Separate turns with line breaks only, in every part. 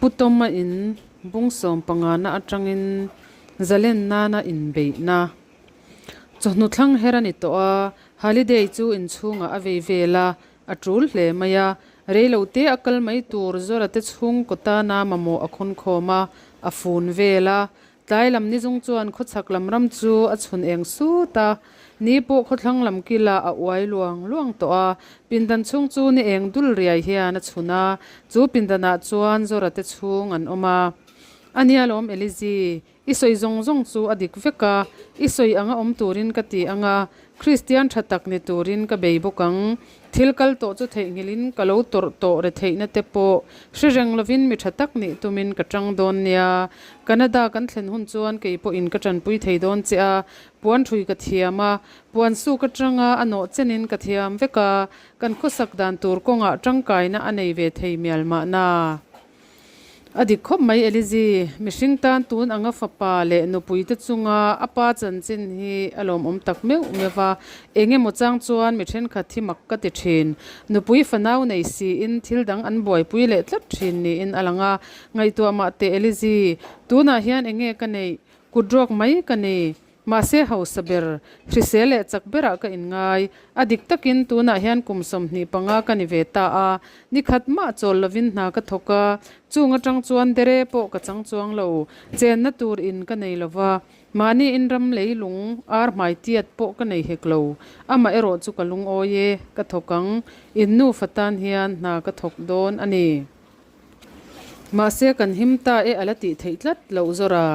Pu Tawma in bung sawmpangana atangin zalen nana inbeihna chawhnu thlang her a ni tawh a, Haliday chu inchhungah a vei vel a, a tul hle mai a, reilote a kal mai tur Zora te chhungkaw tana mamawh a khawn khawm a, a fun vel a, Tlai lam ni zung chuan khawchhak lam ram chu a chhun eng sut a, ni pawh khawthlang lam kilah a uai luang luang tawh a, pindan chhung chu ni eng dul riai hian a chhun a, chu pindanah chuan Zora te chhung an awm a. A nia lawm Elizi, i sawi zawng zawng chu a dik vek a, i sawi anga awm turin ka ti ang a, Kristian tha tak ni turin ka bei bawk ang. Thil kal tawh chu theihnghilhin ka lo tawrh tawh retheihna te pawh hre reng lovin mi tha tak nih tumin ka tang dawn nia. Canada kan thlen hun chuan kei pawhin ka tanpui thei dawn che a, puan ṭhui ka thiam a, puan suk atanga a nawh chenin ka thiam vek a, kan khawsak dan tur kawngah tangkaina a nei ve thei mial mahna. A dik khawp mai Elizi, mihring tan tun anga fapa leh nupui te chunga a pa chanchin hi a lawmawm tak meuh meuh va, eng emaw chang chuan mi thenkhat hi mak ka ti thin. Nupui fanau nei siin thil dang an buaipui leh tlat thin niin a lang a, ngaihtuah mah teh Elizi, tunah hian eng nge ka neih, kut ruak mai ka ni. Mahse hausa ber, hrisel leh chak berah ka inngai. A dik takin tunah hian kum 25 ka ni ve ta a, ni khat mah chawl lovin hna ka thawk a, chung atang chuan dere pawh ka chang chuang lo, chenna tur in ka nei lova, mahni in ram lei lung ar hmai tiat pawh ka nei hek lo, amah erawh chu ka lungawi e, ka thawk ang, in nufa tan hian hna ka thawk dawn a ni. Mahse kan him ta e a la tih theih tlat loh zawr a.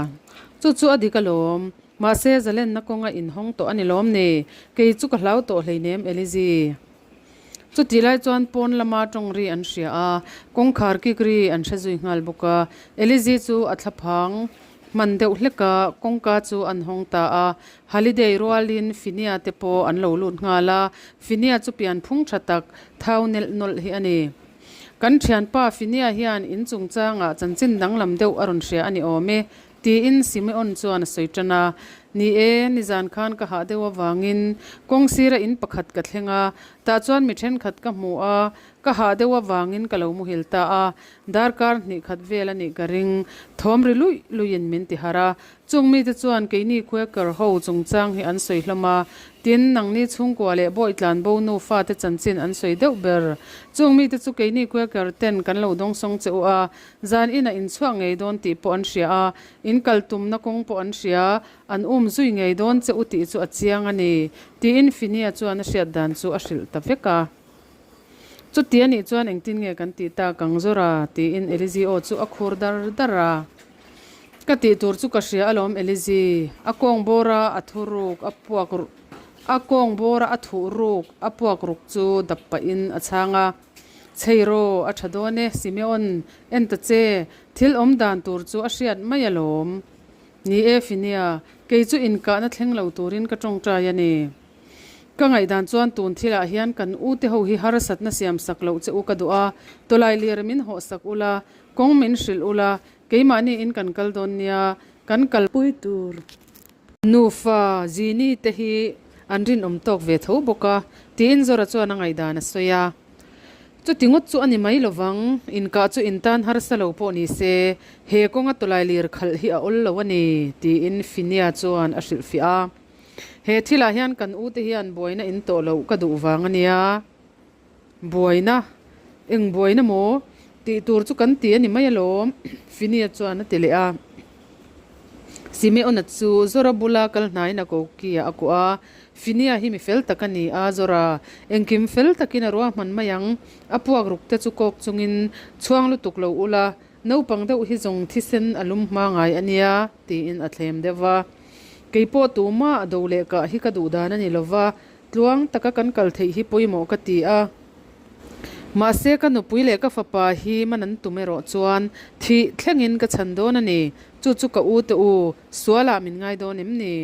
Chu chu a dik alawm. Mahse zalenna kawnga inhawng tawh a ni lawm ni? Kei chu ka hlau tawh hleinem Elizi. Chutih lai chuan pawn lama tawng ri an hria a, kawngkhar kik ri an hre zui nghal bawk a. Elizi chu a thlaphang hman deuh hlek a, kawngka chu an hawng ta a. Haliday rualin Finia te pawh an lo lut nghal a, Finia chu pianphung tha tak, thau nelh nawlh hi a ni. Kan thianpa Finia hian in chungchangah chanchin danglam deuh a rawn hria a ni awm e, tiin Simeon chuan a sawi tan a. Ni e, nizan khan ka hah deuh avangin kawng sira in pakhat ka thleng a, tah chuan mi thenkhat ka hmu a, ka hah deuh avangin ka lo muhil ta a, darkar hnih khat vel a nih ka ring, thawm ri luih luihin min ti harh a, Chung mite chuan keini Quaker ho chungchang hi an sawi hlawm a, tin, nangni chhungkua leh Bawitlan bo nu fate chanchin an sawi deuh ber. Chung mite chu keini Quaker ten kan lo dawngsawng che u a, zan inah in chhuak ngei dawn tih pawh an hria a, in kal tumna kawng pawh an hria, an um zui ngei dawn che u tih chu a chiang a ni, tiin Finia chuan a hriat dan chu a hrilh ta vek a. Chuti a nih chuan engtin nge kan tih tak ang Zora? tiin Elizio chu a khur dar dar a. Ka tih tur chu ka hria alawm Elizi, a kawng bawra a thu ruk a puak a kawng bawra a thuh ruk a puak ruk chu dap pahin a chhang a. Chhei raw, a tha dawn e, Simeon, en ta che, thil awm dan tur chu a hriat mai alawm. Ni e Finia, kei chu inkahna thleng lo turin ka tawngtai a ni. Ka ngaihdan chuan tun thilah hian kan u te ho hi harsatna siam sak loh che u ka duh a, tawlai lir min hawh sak ula, kawng min hrilh ula, keimahni in kan kal dawn nia, kan kal pui tur. Nufa Zini te hi an rinawm tawk ve tho bawk a, tiin Zora chuan a ngaihdan a sawi a. Chuti ngawt chu a ni mai lovang, inkah chu intan harsa lo pawh ni se, he kawnga tawlai lir khalh hi a awl lo a ni, tiin Finia chuan a hrilhfiah a. He thilah hian kan ute hian buaina in tawh loh ka duh vang a nia. Buaina? Eng buaina maw? Tih tur chu kan ti a ni mai alawm, Finia chuan a ti leh a. Simeona chu Zora bula kal hnaiin a koki ah a kuah a. Finia hi mi fel tak a ni a, Zora, engkim fel takin a ruahman mai ang. A puak ruk te chu kawk chungin chhuang lutuk lo ula, naupang deuh hi zawng thisen a lum hma ngai a nia, tiin a thlem deuh va. Kei pawh tumah do leh kah hi ka duh dan a ni lova, tluang taka kan kal theih hi pawimawh ka ti a. Mahse ka nupui leh ka fapa hi man an tum erawh chuan thih thlengin ka chhan dawn a ni, chu chu ka u te u, sualah min ngai dawn em ni?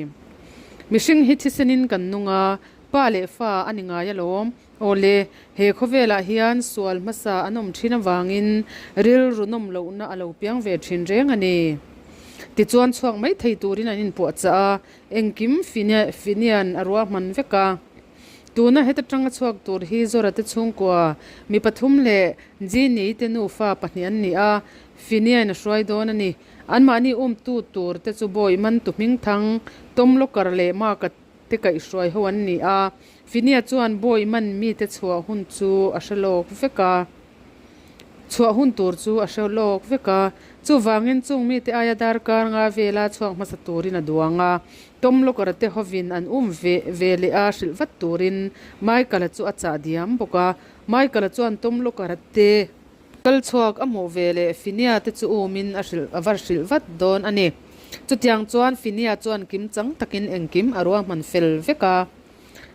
Mihring hi thisenin kan nung a, pa leh fa a ni ngai alawm. Awle, he khawvelah hian sual hmasa an awm thin avangin rilru nawm lohna a lo piang ve thin reng a ni. Tichuan chhuak mai thei turin an inpuahchah a, engkim Finian a ruahman vek a. Tuna heta tanga chhuak tur hi Zora te chhungkua mi pathum leh Jini te nufa pahnih an ni a. Finney-a'n a hruai dawn a ni. Anmahni umtu tur te chu bawi mantu hmingthang Tom Locker leh Mark-a te kaihhruai ho an ni a. Finney-a chuan bawi man mite chhuah hun chu a hre lawk vek a. Chhuah hun tur chu a hre lawk vek a. Chuvangin chung mite aia darkar nga vela chhuak hmasa turin a duang a. Tom Locker-a te hovin an um ve ve leh a hrilh vat turin Michael-a chu a chah diam bawk a. Michael-a chuan Tom Locker-a te. Kal chhuak a hmuh ve leh Finia te chu umin a hrilh a va hrilh vat dawn a ni. Chutiang chuan Finia chuan kim chang takin engkim a ruahman fel vek a.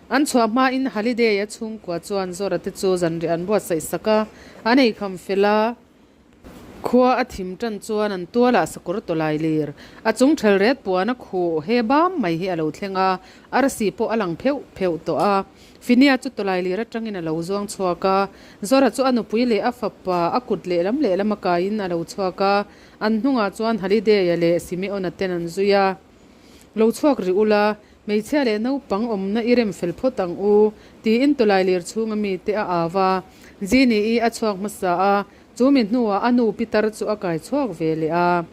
An chhuah hmain Halliday-a chhungkua chuan Zora te chu zanriah an buatsaih sak a, an eikham fel a. Khua a thim tan chuan an tualah sakawr tawlai lir a chung ṭhel ret puan a khuh he bam mai hi a lo thleng a, arsi pawh a lang pheuh pheuh tawh a. Finia chu tawlai lir atangin a lo zuang chhuak a, Zora chu a nupui leh a fapa a kut lehlam lehlam a kaiin a lo chhuak a, an hnungah chuan Haliday-a leh Simeon-a ten an zui a. Lo chhuak rih ula, hmeichhia leh naupang awmna i rem fel phawt ang u, tiin tawlai lir chhunga mite a au a. Zini-i a chhuak hmasa a, chu mi hnuah a nu Pitar chu a kai chhuak ve leh a.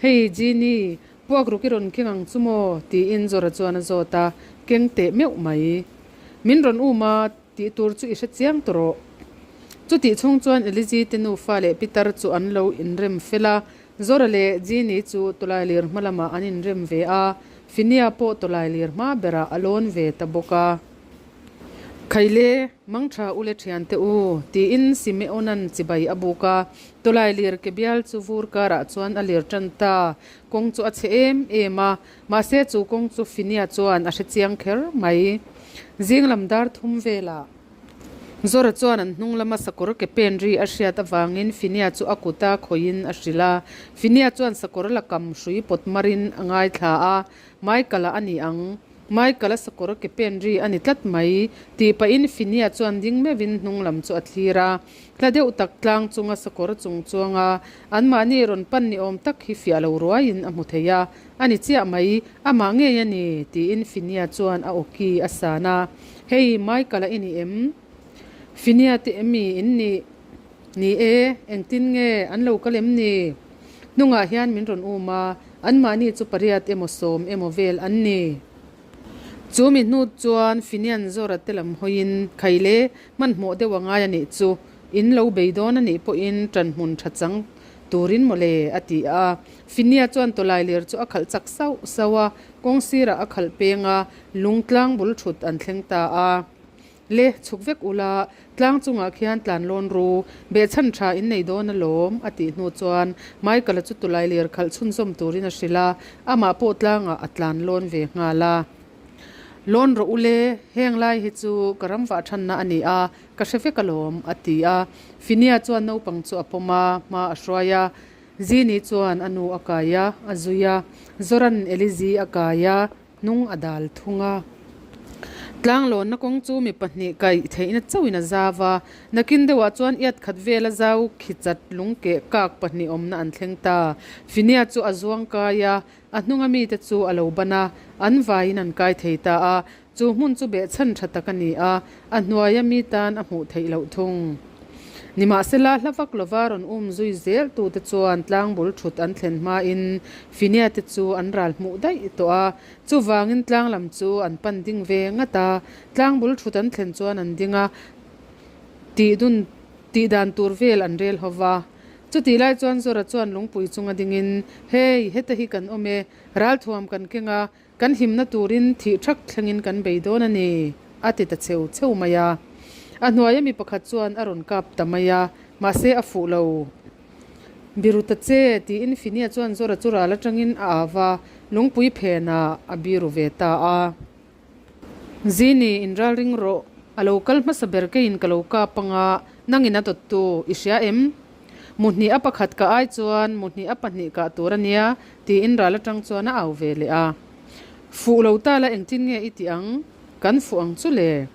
Hei Zini, Puak ruk i rawn keng ang chu maw? tiin Zora chuan a zawt a, keng teh meuh mai. Min rawn um a, tih tur chu i hre chiang tawh rawh. Chutih chhung chuan Elizii te nufa leh Pitar chu an lo inrem fel a, Zora leh Jeannie chu tawlailir hma lamah an inrem ve a, Finia pawh tawlailir hma berah a lawn ve ta bawk a. Khaile, mangtha u le thiante u, tiin Simeona'n chibai a buk a. Tawlai lir ke bial chu vur karah chuan a lir tan ta. Kawng chu a chhe em em a, mahse chu kawng chu Finia chuan a hre chiang kher mai. Zing lam dar thum velah Zora chuan an hnung lama sakawr ke pen ri a hriat avangin Finia chu a kuta khawihin a hrilh a. Finia chuan sakawr la kam hrui pawt marin a ngaithla a, Michael-a a ni ang. Michael-a sakawr ke pen ri a ni tlat mai, tih pahin Finia chuan ding meuhin hnung lam chu a thlir a. Hla deuh tak tlang chunga sakawr chung chuanga anmahni rawn pan ni awm tak hi fiah lo ruaiin a hmu thei a, A ni chiah mai, amah ngei a ni, tiin Finia chuan a awki a san a. Hei, Michael-a i ni em? Finia te em mi in nih? Ni e, engtin nge an lo kal em ni? Hnungah hian min rawn um a, anmahni chu pariat emaw sawm emaw vel an ni. Chu mi hnu chuan Finian Zora te lam hawiin, Khaile, hmanhmawh deuh a ngai a nih chu, in lo bei dawn a nih pawhin ṭanhmun ṭha chang turin maw le, a ti a. Finia chuan tawlai lir chu a khalh chak sauh sauh a, kawng sirah a khalh peng a, lung tlang bul ṭhut an thleng ta a. Le, chhuk vek ula, tlang chungah khian tlan lawn ru, behchhan tha in nei dawn alawm, a tih hnu chuan Michael-a chu tulai lir khalh chhunzawm turin a hrilh a, amah pawh tlangah a tlan lawn ve nghal a. Lawn rawh ule, heng lai hi chu ka ram vah thanna a ni a, ka hre vek alawm, a ti a. Finia chuan naupang chu a pawm a, hma a hruai a. Zini chuan a nu a kai a, a zui a. Zoran Elizi a kai a. Hnung a dal thung a. Tlanglawnna kawng chu mi pahnih kaih theihna chauhin a zau a. Nakin deuhah chuan iat khat vela zau khichat lung keh kak pahnih awmna an thleng ta. Finia chu a zuang kai a, a hnunga mite chu a lo ban a, an vaiin an kai thei ta a. Chu hmun chu behchhan tha tak a ni a, a hnuaia mi tan a hmuh theih loh thung. Nimahsela, hla vak lova rawn um zui zel tute chuan tlang bul thut an thlen hmain Finia te chu an ral hmuh daih tawh a, chuvangin tlang lam chu an pan ding ve ngat a. Tlang bul thut an thlen chuan an ding a, tih dun tih dan tur vel an rel ho va. Chutih lai chuan Zora chuan lungpui chunga dingin, Hei, heta hi kan awm e, ralthuam kan keng a, Kan himna turin thih thak thlengin kan bei dawn a ni, a ti ta cheu cheu mai a. A hnuaia mi pakhat chuan a rawn kap ta mai a, mahse a fuh lo. Biru ta che, tiin Finia chuan Zora chu ral atangin a au va, lungpui phenah a biru ve ta a. Zini, inralring rawh, a lo kal hmasa ber keiin ka lo kap anga, nangin a dawttu, i hria em? Muhnih a pakhat kah ai chuan muhnih a pahnih kah tur a nia, tiin ral atang chuan a au ve leh a. Fuh lo ta la engtin nge i tih ang? Kan fuh ang chu le.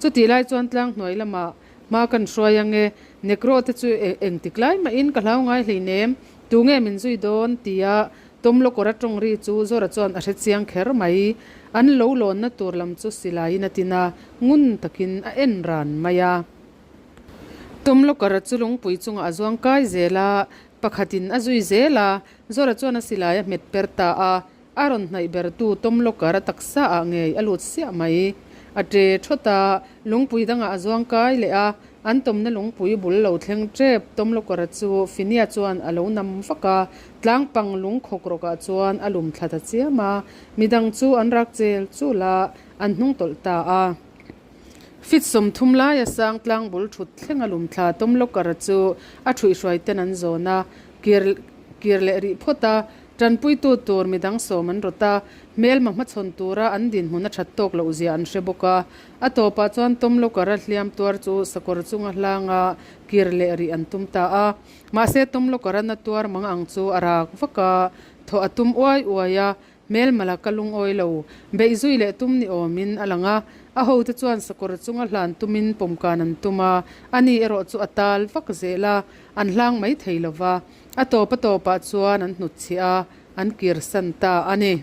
Chutih lai chuan tlang hnuai lamah hma kan hruai ang e, Negro te chu engtik lai mahin ka hlau ngai hleinem, tu nge min zui dawn? tia Tomlokawr a tawng ri chu Zora chuan a hre chiang kher mai. An lo lawnna tur lam chu silaiin a tin a, ngun takin a en ran mai a. Tumlawkara chu lungpui chungah a zuang kai zel a, Pakhatin a zui zel a, Zora chuan a silai a hmet per ta a, a rawn hnaih bertu Tom Locker a taksa ah ngei a lut siah mai. A ṭe ṭhawt a, lungpui dangah a zuang kai leh a, an tawmna lungpui bul lo thleng ṭep Tom Locker-a chu Finia chuan a lo nam vak a, tlangpang lung khawk rawkah chuan a lum thla ta chiam a, midang chu an rak chel chul a, an hnung tawlh ta a. Fit 30 laia sang tlang bul thut thleng a lum thla Tom Locker-a chu a ṭhuihhruai ten an zawn a, kir kir leh rih phawt a, ṭanpuitu tur midang sawm an rawt a, hmelma hmachhawn tura an dinhmun a ṭhat tawk loh zia an hre bawk a. A tawpah chuan Tom Locker-a hliam tuar chu sakawr chunga hlanga kir leh rih an tum ta a. Mahse Tom Locker-a na tuar mang ang chu a rak vak a, thawh a tum uai uai a, Hmelma la ka lungawi lo, beih zui leh tum ni awmin a lang a, a hote chuan sakawr chunga hlan tumin pawmkan an tum a, ani erawh chu a tal vak zel a, an hlang mai thei lo va, a tawp a tawpah chuan an hnutchhiah a, an kirsan ta a ni.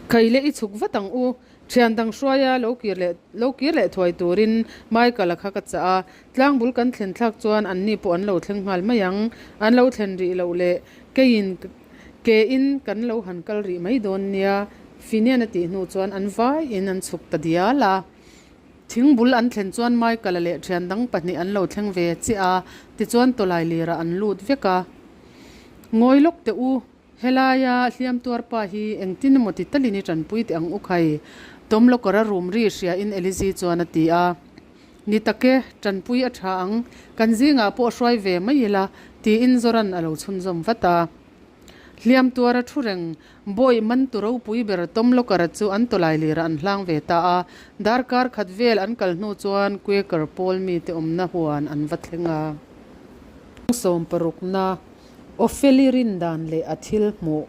Khai leh i chhuk vat ang u, thian dang hruaia lo kir leh lo kir leh thuai turin Michael-a kha ka chah a, tlangbul kan thlen thlak chuan anni pawh an lo thleng nghal mai ang, an lo thlen rih loh leh keiin Ke in kan lo han kal rih mai dawn nia, Finian a tih hnu chuan an vai in an chhuk ta dial a. Thing bul an thlen chuan Michael-a leh thian dang pahnih an lo thleng ve chiah a, tichuan tawlai lirah an lut vek a. Ngawi lawk teh u, helaia hliam tuar pa hi engtin emaw ti talin i tanpui teh ang u khai, Tom Locker-a room ri hria in Elizii chuan a ti a. Ni tak e, tanpui a tha ang, kan zingah pawh hruai ve mai ila, tiin Zoran a lo chhunzawm vat a. Hliam tuara thu reng, Bawi man tu ropui ber Tom Locker-a chu an tawlai lirah an hlang ve ta a. Darkar khat vel an kal hnu chuan Quaker pawl mite awmna huan an va thleng a. 60na, Opheli rindan leh a thil hmuh.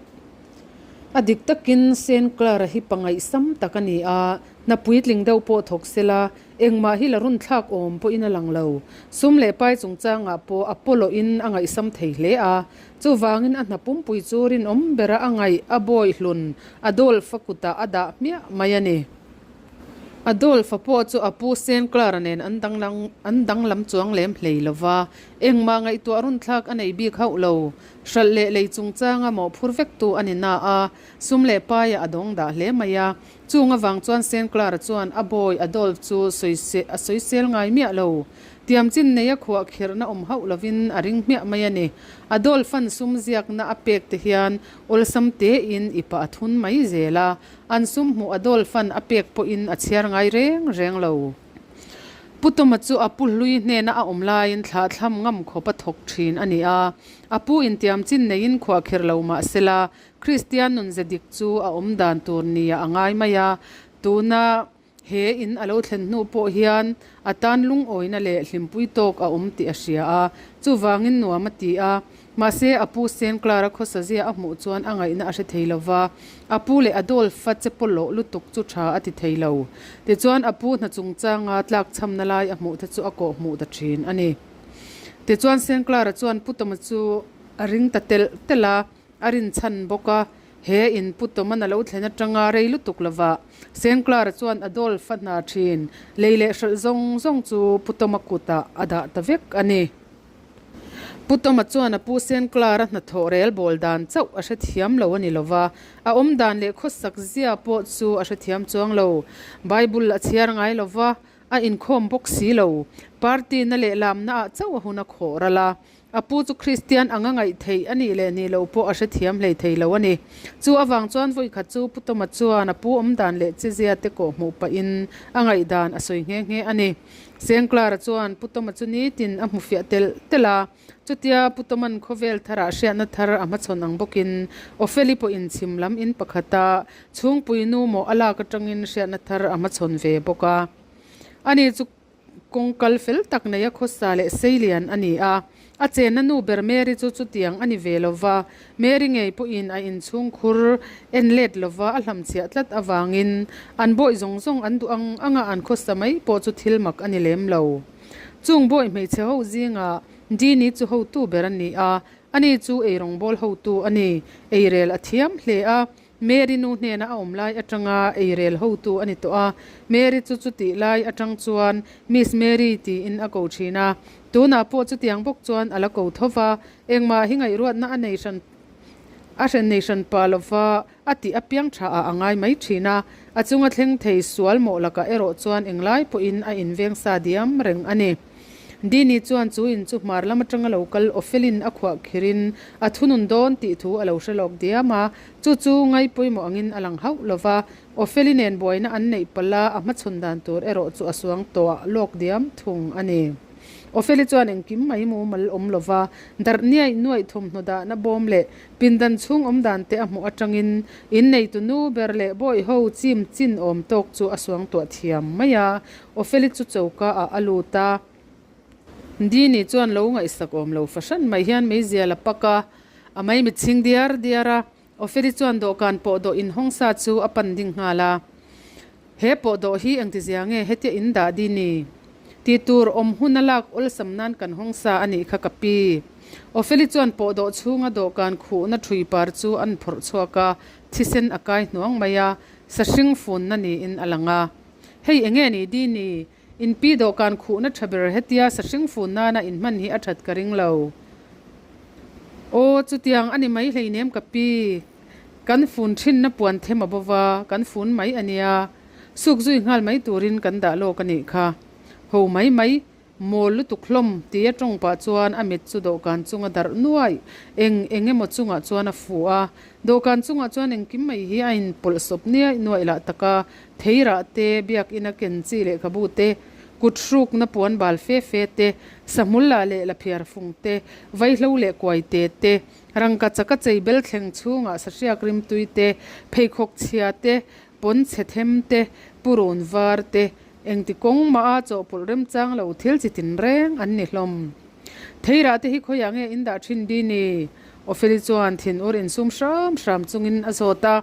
A dik takin Saint Clara hi pangaihsam tak a ni a, hna puitling deuh pawh thawk sela, engmah hi la run thlak awm pawhin a lang lo. Sum leh pai chungchangah pawh a pawlawhin a ngaihsam thei hle a, chuvangin a hna pumpui chu rinawm bera a ngaih a bawihlun Adolf-a kutah a dah hmiah mai a ni. Adolf-a pawh chu a pu Saint Clara nen an an danglam chuang lem hlei lova, engmah ngaihtuah run thlak a nei bik hauh lo. Hralh leh lei chungchanga mawhphur vektu a ni na a, sum leh paiah a dawng dah hle mai a. Chung avang chuan Saint Clara chuan a bawi Adolf chu a sawisel ngai miah lo. Tiamchin neia khuah khirhna awm hauh lovin a ring hmiah mai a ni. Adolf-a'n sum ziakna a pek te hian awlsam tein i pah a thun mai zel a, an sum hmuh Adolf-a'n a pek pawhin a chhiar ngai reng reng lo. Pu Tawma chu a pu hlui hnena a awm laiin thlah thlam ngam khawp a thawk thin a ni a. A pu intiam chin neiin khuah khirh lo mah sela, Kristian nunze dik chu a awm dan tur nia a ngai mai a. Tuna he in a lo thlen hnu pawh hian a tan lungawina leh hlimpui tawk a awm tih a hria a, chuvangin nuam a ti a. Mahse, a pu Saint Clara khawsa zia a hmuh chuan a ngaihna a hre thei lo va, a pu leh Adolf-a che pawlawh lutuk chu tha a ti thei lo. Tichuan, a pu hna chungchanga tlakchhamna lai a hmuh te chu a kawh hmuh ta thin a ni. Tichuan, Saint Clara chuan Pu Tawma chu a ring ta telh telh a, a rinchhan bawk a. He in Pu Tawma'n a lo thlen atanga rei lutuk lovah Saint Clara chuan Adolf-a hna thin lei leh hralh zawng zawng chu Pu Tawma kutah a dah ta vek a ni. Pu Tawma chuan a pu Saint Clara hnathawh rel bawl dan chauh a hrethiam lo a ni lova, a awm dan leh khawsak zia pawh chu a hrethiam chuang lo. Bible a chhiar ngai lova, a inkhawm bawk si lo. Party na leh lamna ah chauh a hun a khawh ral a. A pu chu Kristian anga ngaih theih a nih leh nih loh pawh a hrethiam hlei thei lo a ni. Chu avang chuan vawikhat chu Pu Tawma chuan a pu awm dan leh chezia te kawh hmuh pahin a ngaihdan a sawi nghe nghe a ni. Saint Clara chuan Pu Tawma chu nitin a hmu fiah telh telh a, chutia Pu Tawma'n khawvel tharah hriatna thar a hmachhawn ang bawkin Opheli pawhin chhim lam in pakhata chhungpui nu mawh a lak atangin hriatna thar a hmachhawn ve bawk a. Ani chu kawng kal fel tak neia khawsa leh seilian a ni a, a chenna nu ber Mary chu chutiang a ni ve lo va, Mary ngei pawhin a inchhung khur en let lova a hlamchhiah tlat avangin an bawih zawng zawng an duh ang anga an khawsa mai pawh chu thil mak a ni lem lo. Chung bawih hmeichhe ho zingah Dini chu hotu ber a ni a, ani chu eirawngbawl hotu a ni. Eirel a thiam hle a, Mary nu hnena a awm lai atanga eirel hotu a ni tawh a, Mary chu chutih lai atang chuan Miss Mary tiin a ko thin a. Tunah pawh chutiang bawk chuan a la ko tho va, engmah hi ngaihruatna a nei hran a hren nei hran pah lo va, a tih apiang tha ah a ngai mai thin a, a chunga thleng thei sual mawh lakah erawh chuan englai pawhin a inveng sa diam reng a ni. Dini chuan chu in chu hmar lam atanga lo kal Ofelin a khuah khirin a thunun dawn tih thu a lo hre lawk diam a, chu chu ngai pawimawh angin a lang hauh lo va, Ofeli nen buaina an neih palh a, a hmachhawn dan tur erawh chu a suang tawh lawk diam thung a ni. Ofeli chuan engkim mai mumal awm lo va, darh niaih nuaih thawmhnaw dahna bawm leh pindan chhung awm dan te a hmuh atangin inneitu nu ber leh bawih ho chim chin awm tawk chu a suang tuah thiam mai a, Ofeli chu choka ah a lut a. Dini chuan lo ngaihsak awm lo fahran mai hian meizial a pak a, a maimit chhing diar diar a. Ofeli chuan dawhkan pawh dawh inhawng sa chu a pan ding nghal a. He pawh dawh hi engtizia nge hetia in dah Dini? Tih tur awm hun a lak awlsam nan kan hawng sa a nih kha ka pi. Ofeli chuan pawh dawh chhunga dawhkan khuhna ṭhui par chu an phawrh chhuak a, thisen a kai hnuang mai a, sahring funna niin a lang a. Hei enge ni Dini? In pi dawhkan khuhna tha ber hetia sahring fun nana in hman hi a that ka ring lo. Aw, chutiang a ni mai hleinem ka pi. Kan fun thinna puan them a bova, kan fun mai a nia. Suk zui nghal mai turin kan dah lawk a nih kha. Ho mai mai, mawl lutuk hlawm tia tawng pah chuan a mit chu dawhkan chunga darh nuai eng eng emaw chungah chuan a fu a. Dawhkan chungah chuan engkim mai hi a inpawlh sawp niaih nuaih lah tak a. Theirah te, biakina ken chi lehkhabu te, kut hrukna puan bal fe fe te, sahmul lah leh laphiar fung te, vaihlo leh kuai te te, rangka chaka chei bel thleng chhungah sahriak rimtui te, pheikhawk chhia te, pawn chhe them te, purun var te, engti kawng mah a chawhpawlh remchang lo thil chi tinreng an ni hlawm. Theirah te hi khawiah nge in dah thin Dini? Opheli chuan thinur insum hram hram chungin a zawt a.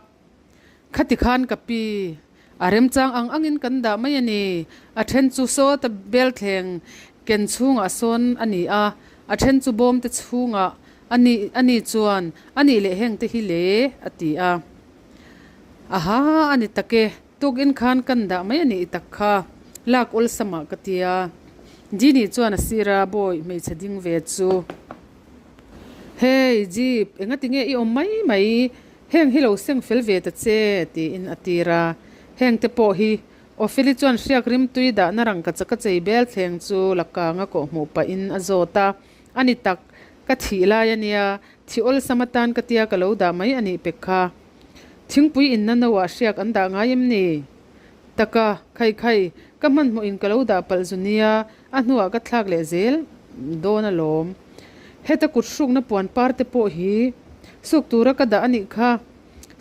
Khati khan ka pi, a remchang ang angin kan dah mai a ni. A then chu sawta belthleng ken chhungah sawn a ni a, a then chu bawmte chhungah a ni a ni chuan a nih leh heng te hi le a ti a. Aha a ni tak e, tukin khan kan dah mai a nih tak kha, lak awlsamah ka ti a. Dini chuan a sir a, Bawi hmeichhe ding ve chu. Hey Jeep, engati nge i awm mai mai? Heng hi lo seng fel ve ta che, tiin a tir a. Heng te pawh hi Opheli chuan hriak rimtui dahna rangka chaka chei bel thleng chu la kanga kawh hmuh pahin a zawt a. A ni tak, ka thih lai a nia, thih awlsam atan ka tia ka lo dah mai a nih pek kha. Thingpui inna no ah hriak an dah ngai em ni? Taka, khai khai, ka hmanhmawh in ka lo dah palh zu nia, a hnuah ka thlak leh zel dawn alawm. Heta kut hrukna puan par te pawh hi suk tura ka dah a nih kha.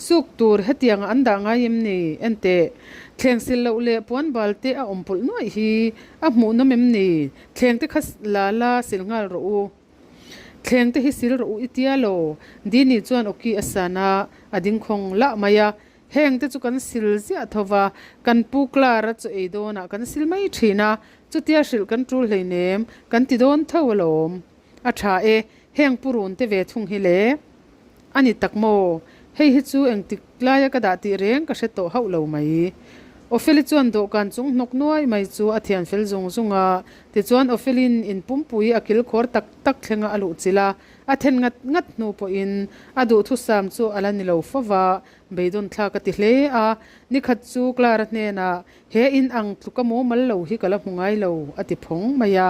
Suk tur hetianga an dah ngai em ni? Enteh, thleng sil loh leh puan bal te a awm pawlh nuaih hi a hmuhnawm em ni? Thleng te kha la la sil nghal rawh u. Thleng te hi sil rawh u i tia lo. Dini chuan awki a san a, a ding khawng lah mai a. Heng te chu kan sil ziah tho va, kan pu Clara chu ei dawnah kan sil mai thin a, chutia hrilh kan tul hleinem, kan ti dawn tho alawm. A tha e, heng pu run te ve thung hi le. A ni tak maw? Hei hi chu engtik laia ka dah tih reng ka hre tawh hauh lo mai. Opheli chuan dawhkan chung hnawk nuai mai chu a thian fel zung zung a, tichuan Opheli'n in pumpui a kilkhawr tak tak thlenga a luh chilh a, a then ngat ngat hnu pawhin a duhthusam chu a la ni lo fo va, Beidawn thlak a ti hle a, nikhat chu Clara hnenah, He in ang tluka mumal lo hi ka la hmu ngai lo, a ti phawng mai a.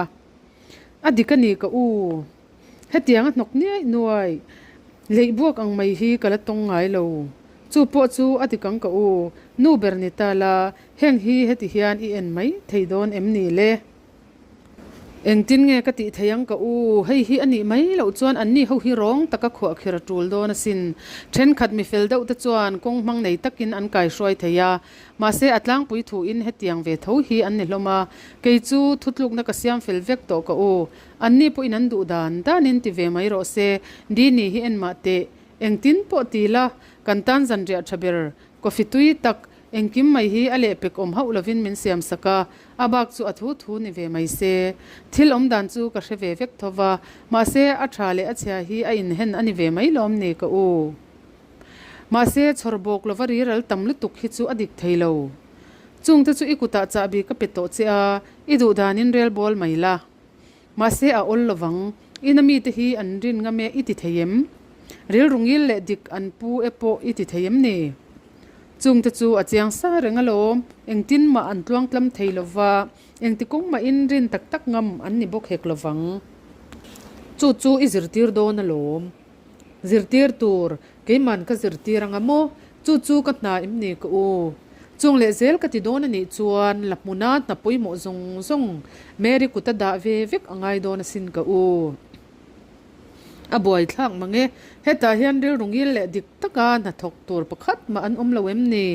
A dik a ni ka u, hetiang a hnawk niaih nuaih, leih buak ang mai hi ka la tawng ngai lo. Chu pawh chu a dik ang ka u, nu ber ni ta la, heng hi heti hian i en mai thei dawn em ni le? Engtin nge ka tih thei ang ka u, hei hi a nih mai loh chuan anni ho hi rawng taka khuahkhir a tul dawn asin. Thenkhat mi fel deuh te chuan kawng hmang nei takin an kaihruai thei a, mahse a tlangpui thuin hetiang ve tho hi an ni hlawm a, kei chu thutlukna ka siam fel vek tawh ka u. Anni pawhin an duh dan danin ti ve mai rawh se, Dini hi en mah teh, engtin pawh ti la, kan tan zanriah tha ber, coffee tui tak, Engkim mai hi a lehpek awm hauh lovin min siam sak a, a bak chu a thu thu ni ve mai se. Thil awm dan chu ka hre ve vek tho va, mahse a tha leh a chhia hi a inhen a ni ve mai lawm ni ka u. Mahse chhawr bawk lova riral tam lutuk hi chu a dik thei lo. Chungte chu i kutah chahbi ka pe tawh che a, i duh danin rel bawl mai la. Mahse a awl lovang. Ina mite hi an rin ngam e i ti thei em? Rilru ngil leh dik an pu e pawh i ti thei em ni? Chungte chu a chiang sa reng alawm. Engtin mah an tluangtlam thei lova, engti kawng mahin rin tak tak ngam an ni bawk hek lovang. Chu chu i zirtir dawn alawm. Zirtir tur, keiman ka zirtir anga maw? Chu chu ka hna em ni ka u? Chung leh zel ka ti dawn a nih chuan la hmuna hna pawimawh zawng zawng Mary kut a dah ve vek a ngai dawn asin ka u. A buaithlak mang e, hetah hian rilru ngil leh dik taka hnathawk tur pakhat mah an awm lo em ni?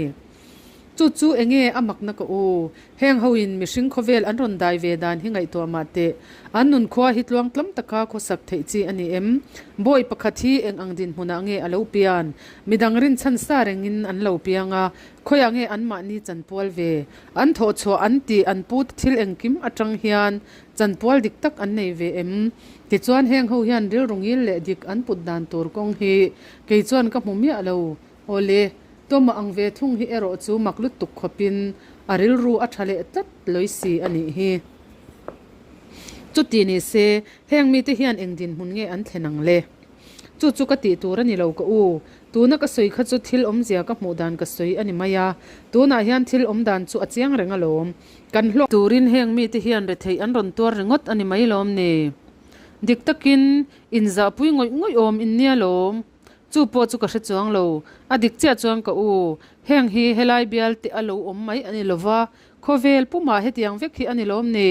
Chu chu enge a makna ka u? Heng hoin mihring khawvel an rawn dai ve dan hi ngaihtuah mah teh. An nunkhua hi tluang tlam taka khawsak theih chi a ni em? Bawi pakhat hi eng ang dinhmunah nge a lo pian? Midang rinchhan sa rengin an lo piang a, khawiah nge anmahni chanpual ve? An thawhchhuah an tih an put thil engkim atang hian chanpual dik tak an nei ve em? Tichuan heng ho hian rilru ngil leh dik an put dan tur kawng hi kei chuan ka hmu miah lo. Awle, Tawma ang ve thung hi erawh chu mak lutuk khawpin a rilru a tha leh tlat lawi si a nih hi. Chuti ni se, heng mite hian eng dinhmun nge an thlen ang le? Chu chu ka tih tur a ni lo ka u. Tuna ka sawi kha chu thil awmzia ka hmuh dan ka sawi a ni mai a. Tunah hian thil awm dan chu a chiang reng alawm. Kan hlawk turin heng mite hian retheih an rawn tuar ringawt a ni mai lawm ni? Dik takin inzahpui ngawih ngawih awm in nia lawm. Chu pawh chu ka hre chuang lo. A dik chiah chuan ka u, heng hi helai bial te a lo awm mai a ni lo va, khawvel pumah hetiang vek hi a ni lawm ni?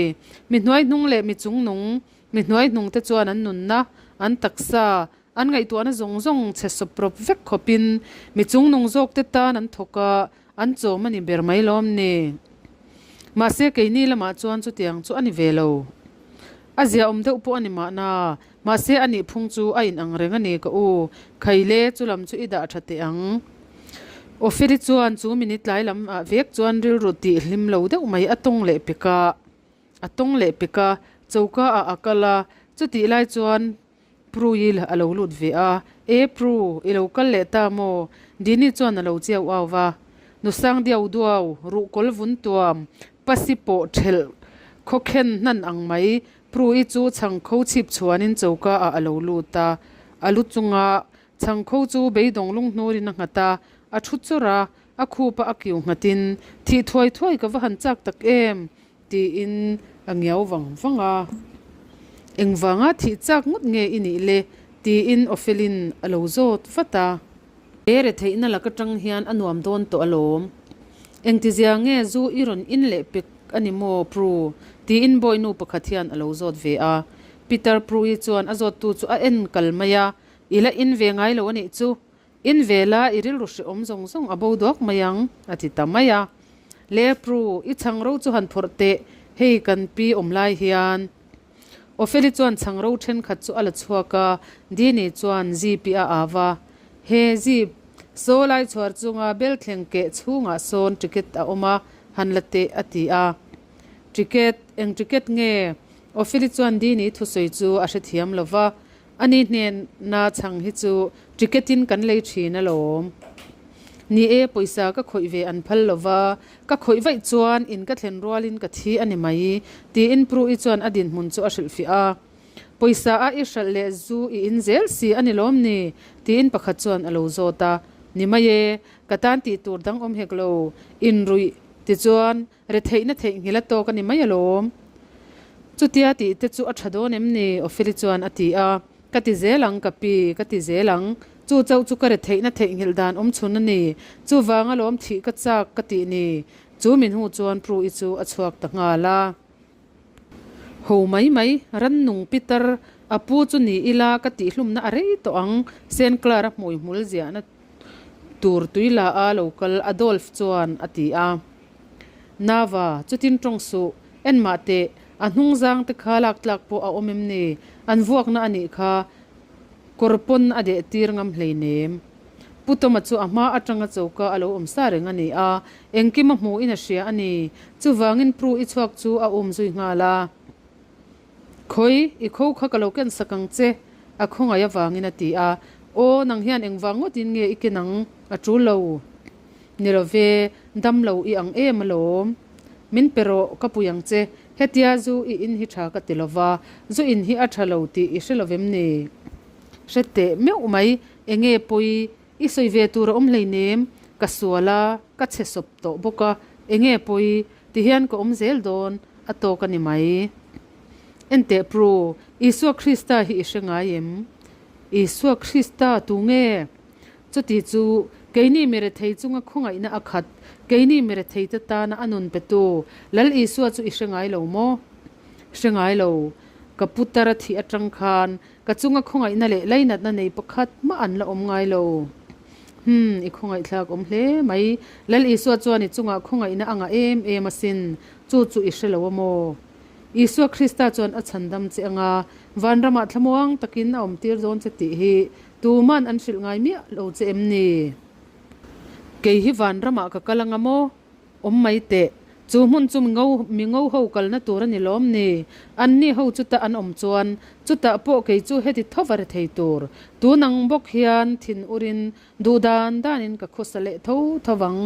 Mi hnuaihnung leh mi chungnung, mi hnuaihnung te chuan an nunna, an taksa, an ngaihtuahna zawng zawng chhe sawp rawp vek khawpin mi chungnung zawk te tan an thawk a, an chawm a ni ber mai lawm ni? Mahse keini lamah chuan chutiang chu a ni ve lo. A ziaawm deuh pawh a ni mahna, Mahse a nih phung chu a in ang reng a ni ka u, Khaile chu lam chu i dah tha teh ang. Ofeli chuan chu minute tlai lam ah vek chuan rilru tih hlim lo deuh mai a tawng leh pek a, a tawng leh pek a, choka ah a kal a, chutih lai chuan Pru-i a lo lut ve a, E Pru, i lo kal leh ta maw? Dini chuan a lo chiau au va, Nusang diau duau, ruhkawl vun tuam, pasi pawh thelh khawkhen hnan ang mai, Pru-i chu chhangkho chhip chhuanin choka ah a lo lut a, a lu chunga chhangkho chu beidawng lunghnûrin a nghat a, a thu chawrh a, a khupa a kiu nghatin, Thih thuai thuai ka va han chak tak em? tiin a ngiau vang vang a. Engvanga thih chak ngawt nge i nih le? tiin Ofelin a lo zawt vat a. He retheihna lak atang hian a nuam dawn tawh alawm. Engtizia nge zu i rawn in leh pek a ni maw Pru? tiin bawihnu pakhat hian a lo zawt ve a. Peter Pru-i chuan a zawttu chu a en kal mai a, I la in ve ngai lo a nih chu. In ve la, i rilru hrehawm zawng zawng a bo duak mai ang, a ti ta mai a. Le Pru, i chhang ro chu han phawrh teh, hei kan pi awm lai hian. Ofeli chuan chhang ro thenkhat chu a la chhuak a, Dini chuan Zipi a au a. He Zip, saw lai chhuar chunga bel thleng keh chhungah sawn ticket a awm a, han la teh a ti a. Ticket? Eng ticket nge? Ofeli chuan Dini thusawi chu a hrethiam lo va, Ani hnena chhang hi chu ticket in kan lei thin alawm. Ni e, pawisa ka khawih ve an phal lo va, ka khawih vaih chuan in ka thlen rualin ka thi a ni mai, tiin Pru-i chuan a dinhmun chu a hrilhfiah a. Pawisa a i hralh leh zu i in zel si a ni lawm ni? tiin pakhat chuan a lo zawt a. Ni mai e, ka tan tih tur dang awm hek lo, inruih tichuan Retheihna theihnghilh a tawk a ni mai alawm. Chutia tih te chu a tha dawn em ni? Opheli chuan a ti a. Ka ti zel ang ka pi, ka ti zel ang. Chu chauh chu ka retheihna theihnghilh dan awm chhun a ni. Chuvang alawm thih ka chak ka tih ni. Chu min hnu chuan Pru-i chu a chhuak ta nghal a. Ho mai mai, rannung pitar a pu chu ni ila ka tihhlumna a rei tawh ang, Senclar-a hmui hmul ziahna tur tui la a lo kal Adolf chuan a ti a. Nava, chutin tawng suh, en mah teh, a hnung zang te kha lak tlak pawh a awm em ni? An vuakna a nih kha, kawr pawn a deh tir ngam hleinem. Pu Tawma chu a hma atanga choka a lo awm sa reng a ni a, engkim a hmuhin a hria a ni. Chuvangin Pru i chhuak chu a um zui nghal a. Khawi, i kho kha ka lo ken sak ang che, a khawngaih avangin a ti a. Aw, nang hian engvang ngawtin nge i ken ang? A tul lo. Ni lo ve, dam lo i ang em alawm. Min pe rawh, ka pui ang che. Hetia zu i in hi tha ka ti lo va, zu in hi a tha lo tih i hre lo vem ni? Hre teh meuh mai, enge pawi i sawi ve tur a awm hleinem, ka sual a, ka chhe sawp tawh bawk a, enge pawi ti hian ka awm zel dawn a tawk a ni mai. Enteh Pru, Isua Krista hi i hre ngai em? Isua Krista tu nge? Chuti chu, keini mirethei chunga khawngaihna a khat, keini miretheite tana a nun petu Lal Isua chu i hre ngai lo maw? Hre ngai lo. Ka pu tar a thih atang khan ka chunga khawngaihna leh lainatna nei pakhat mah an la awm ngai lo. Hum, i khawngaihthlak awm hle mai. Lal Isua chuan i chungah khawngaihna a ngah em em asin, chu chu i hre lo a maw? Isua Krista chuan a chhandam che anga vanramah thlamuang takin a awmtir dawn che tih hi Tuman an hrilh ngai miah lo che em ni? Kei hi vanramah ka kal anga maw? Awm mai teh. Chu hmun chu mingo mingo ho kalna tur a ni lawm ni? Anni ho chuta an awm chuan chutah pawh kei chu heti tho va ri thei tur. Tun ang bawk hian thin urin duh dan danin ka khawsa leh tho tho vang.